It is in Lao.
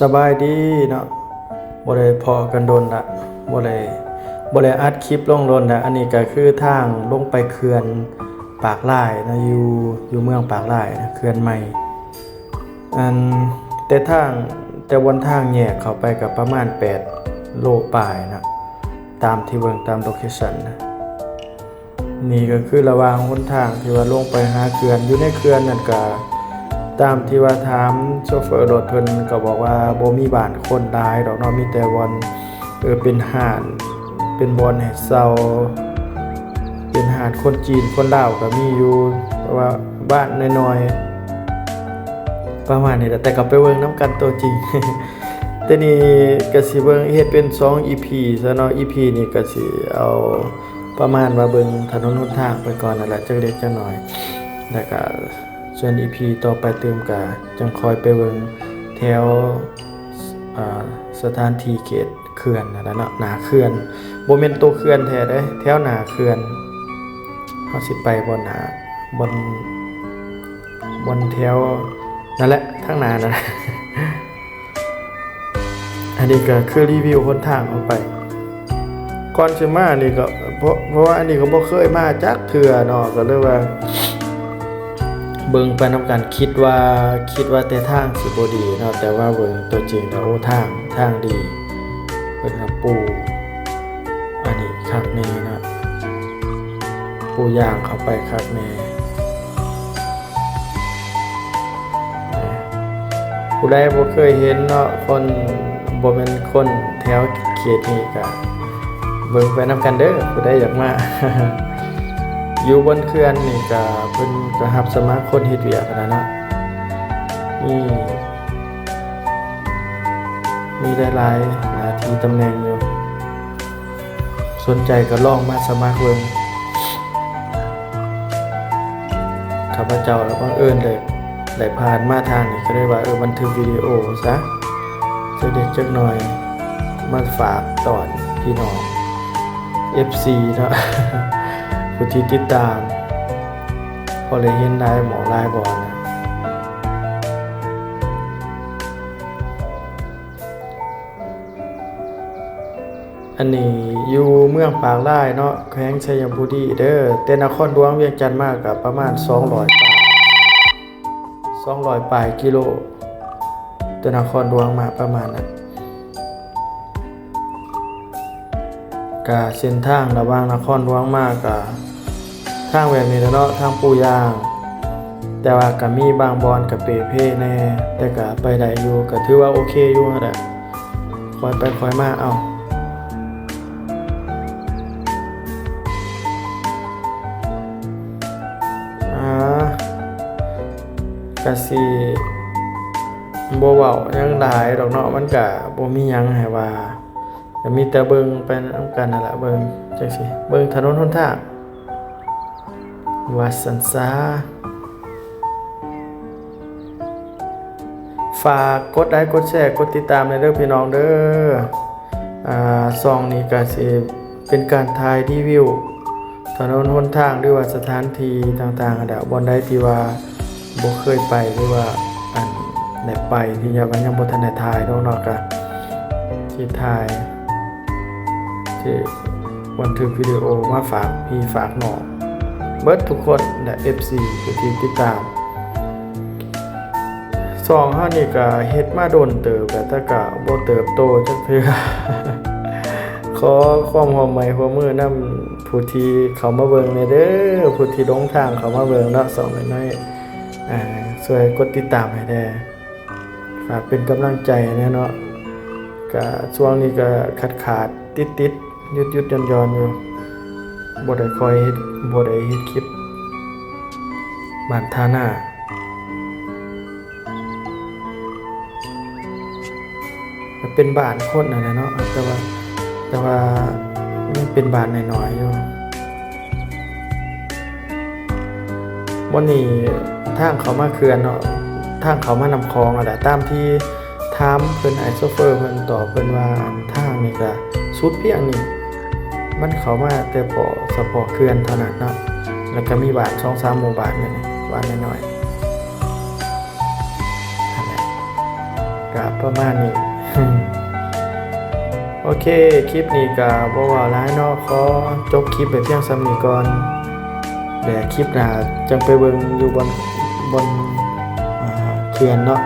ສະບາຍດີເນາະ ບໍ່ໄດ້ພໍ້ກັນດົນລະ ບໍ່ໄດ້ ບໍ່ໄດ້ອັດຄລິບລົງດົນລະ. ອັນນີ້ກໍຄືທາງລົງໄປເຂື່ອນປາກລາຍເນາະ ຢູ່ ຢູ່ເມືອງປາກລາຍນະ ເຂື່ອນໃໝ່. ອັນ ແຕ່ທາງ ແຕ່ບ່ອນທາງແຍກເຂົ້າໄປກໍປະມານແປດໂລປາຍນະ ຕາມທີ່ເບິ່ງຕາມໂລເຄຊັນນະ. ນີ້ກໍຄືລະຫວ່າງຫົນທາງທີ່ວ່າລົງໄປຫາເຂື່ອນ. ຢູ່ໃນເຂື່ອນນັ້ນກໍຕາມທີ່ວ່າຖາມໂຊເຟີລົດ ເພິ່ນກໍບອກວ່າບໍ່ມີບ້ານຄົນຫຼາຍດອກເນາະ ມີແຕ່ບ່ອນ ເອີ ເປັນຮ້ານ ເປັນບ່ອນໃຫ້ເຊົ່າ ເປັນຮ້ານຄົນຈີນຄົນລາວກໍມີຢູ່ ແຕ່ວ່າບ້ານນ້ອຍໆ ປະມານນີ້ແຫຼະ. ແຕ່ກໍໄປເບິ່ງນຳກັນຕົວຈິງ ແຕ່ນີ້ກໍຊິເບິ່ງເຮັດເປັນສອງອີພີຊະເນາະ. ອີພີນີ້ກໍຊິເອົາປະມານວ່າເບິ່ງຖະໜົນຫົນທາງໄປກ່ອນນັ້ນແຫຼະ ຈັກເລັກຈັກໜ້ອຍ ແລ້ວກໍສ່ວນອີພີຕໍ່ໄປຕື່ມກໍຈັ່ງຄ່ອຍໄປເບິ່ງແຖວ ອ່າ ສະຖານທີ່ເຂດເຂື່ອນຫັ້ນແຫຼະເນາະ ໜ້າເຂື່ອນ ບໍ່ແມ່ນໂຕເຂື່ອນແທ້ເດ້ ແຖວໜ້າເຂື່ອນ. ເຮົາຊິໄປບ່ອນໜ້າ ບ່ອນ ບ່ອນແຖວນັ້ນແຫຼະ ທາງໜ້ານັ້ນແຫຼະ. ອັນນີ້ກໍຄືຣີວິວຫົນທາງເຂົ້າໄປ. ກ່ອນຊິມານີ້ກໍ ເພາະ ເພາະວ່າອັນນີ້ກໍບໍ່ເຄີຍມາຈັກເທື່ອເນາະ ກໍເລີຍວ່າເບິ່ງໄປນຳກັນ. ຄິດວ່າ ຄິດວ່າແຕ່ທາງຊິບໍ່ດີເນາະ ແຕ່ວ່າເບິ່ງຕົວຈິງແລ້ວ ໂອ້ ທາງ ທາງດີ ເພິ່ນກໍປູ ອັນນີ້ຄັກແນ່ເນາະ ປູຢາງເຂົ້າໄປຄັກແນ່. ຜູ້ໃດບໍ່ເຄີຍເຫັນເນາະ ຄົນ ບໍ່ແມ່ນຄົນແຖວເຂດນີ້ ກະເບິ່ງໄປນຳກັນເດີ ຜູ້ໃດຢາກມາ. ຢູ່ບົນເຂື່ອນນີ້ກະ ເພິ່ນກະຮັບສະໝັກຄົນເຮັດວຽກຫັ້ນນະເນາະ ມີ ມີຫຼາຍໆໜ້າທີ່ຕຳແໜ່ງຢູ່. ສົນໃຈກໍລອງມາສະໝັກເບິ່ງ. ຂ້າພະເຈົ້າລະບັງເອີນໄດ້ ໄດ້ຜ່ານມາທາງນີ້ ກໍເລີຍວ່າ ເອີ ບັນທຶກວິດີໂອຊະ ຈັກເລັກຈັກໜ້ອຍ ມາຝາກຕອນພີ່ນ້ອງ ເອັຟຊີ ເນາະ ຜູ້ທີ່ຕິດຕາມ ພໍໄດ້ເຫັນຫຼາຍໝ່ອງຫຼາຍບ່ອນ. ອັນນີ້ຢູ່ເມືອງປາກລາຍເນາະ ແຂວງໄຊຍະບູລີເດີ. ແຕ່ນະຄອນຫຼວງວຽງຈັນມາກໍປະມານສອງຮ້ອຍປາຍ ສອງຮ້ອຍປາຍກິໂລ ແຕ່ນະຄອນຫຼວງມາປະມານນັ້ນ. ກະເສັ້ນທາງລະຫວ່າງນະຄອນຫຼວງມາກະ ທາງແບບນີ້ແຫຼະເນາະ ທາງປູຢາງ ແຕ່ວ່າກະມີບາງບ່ອນກະເປ່ເພແດ່ ແຕ່ກະໄປໄດ້ຢູ່ ກະຖືວ່າໂອເຄຢູ່ຫັ້ນແຫຼະ ຄ່ອຍໄປຄ່ອຍມາເອົາ. ອ່າ ກະຊິບໍ່ເວົ້າຫຍັງຫຼາຍດອກເນາະ ມັນກະບໍ່ມີຫຍັງໃຫ້ວ່າ ກໍມີແຕ່ເບິ່ງໄປນຳກັນຫັ້ນລະ ເບິ່ງຈັ່ງຊີ້ ເບິ່ງຖະໜົນຫົນທາງ ວ່າຊັ້ນຊາ. ຝາກກົດໄລ ກົດແຊ ກົດຕິດຕາມແດ່ເດີພີ່ນ້ອງເດີ. ອ່າ ຊ່ອງນີ້ກໍຊິເປັນການຖ່າຍຣີວິວ ຖະໜົນຫົນທາງ ຫຼືວ່າສະຖານທີ່ຕ່າງໆຫັ້ນແຫຼະ ບ່ອນໃດທີ່ວ່າບໍ່ເຄີຍໄປ ຫຼືວ່າ ອັນ ໄດ້ໄປ ທີ່ຍັງ ຍັງບໍ່ທັນໄດ້ຖ່າຍເນາະ ກໍຊິຖ່າຍ ຊິບັນທຶກວິດີໂອມາຝາກພີ່ຝາກນ້ອງເບິດທຸກຄົນ ແລະ ເອັຟຊີ ຜູ້ທີ່ຕິດຕາມ. ຊ່ອງເຮົານີ້ກໍເຮັດມາດົນເຕີບແລ້ວ ແຕ່ກໍບໍ່ເຕີບໂຕຈັກເທື່ອ. ຂໍຄວາມຮ່ວມໄມ້ຮ່ວມມືນຳຜູ້ທີ່ເຂົ້າມາເບິ່ງແດ່ເດີ ຜູ້ທີ່ຫຼົງທາງເຂົ້າມາເບິ່ງເນາະ ຊ່ອງນ້ອຍໆ ອ່າ ຊ່ວຍກົດຕິດຕາມໃຫ້ແດ່ ຝາກເປັນກຳລັງໃຈແດ່ເນາະ. ກະຊ່ວງນີ້ກະຂາດໆຕິດໆ ຢຸດໆຢ່ອນໆຢູ່ ບໍ່ໄດ້ຄ່ອຍເຮັດ ບໍ່ໄດ້ເຮັດຄລິບບ້ານທ່ານາ ເປັນບ້ານຄົນຫັ້ນແຫຼະເນາະ ແຕ່ວ່າ ແຕ່ວ່າມັນເປັນບ້ານນ້ອຍໆຢູ່. ບ່ອນນີ້ທາງເຂົ້າມາເຂື່ອນເນາະ ທາງເຂົ້າມານ້ຳຂອງຫັ້ນແຫຼະ ຕາມທີ່ຖາມເພິ່ນ ອ້າຍໂຊເຟີເພິ່ນຕອບເພິ່ນວ່າ ທາງນີ້ກະສຸດພຽງນີ້ ມັນເຂົ້າມາແຕ່ພໍສະເພາະເຂື່ອນເທົ່ານັ້ນເນາະ ແລ້ວກະມີບ້ານສອງສາມໝູ່ບ້ານນີ້ ບ້ານນ້ອຍໆ ຫັ້ນແຫຼະ. ກະປະມານນີ້ ໂອເຄ ຄລິບນີ້ກະບໍ່ເວົ້າຫຼາຍເນາະ ຂໍຈົບຄລິບໄວ້ພຽງສ່ຳນີ້ກ່ອນ ແລະ ຄລິບໜ້າຈັ່ງໄປເບິ່ງຢູ່ບ່ອນ ບ່ອນ ອ່າ ເຂື່ອນເນາະ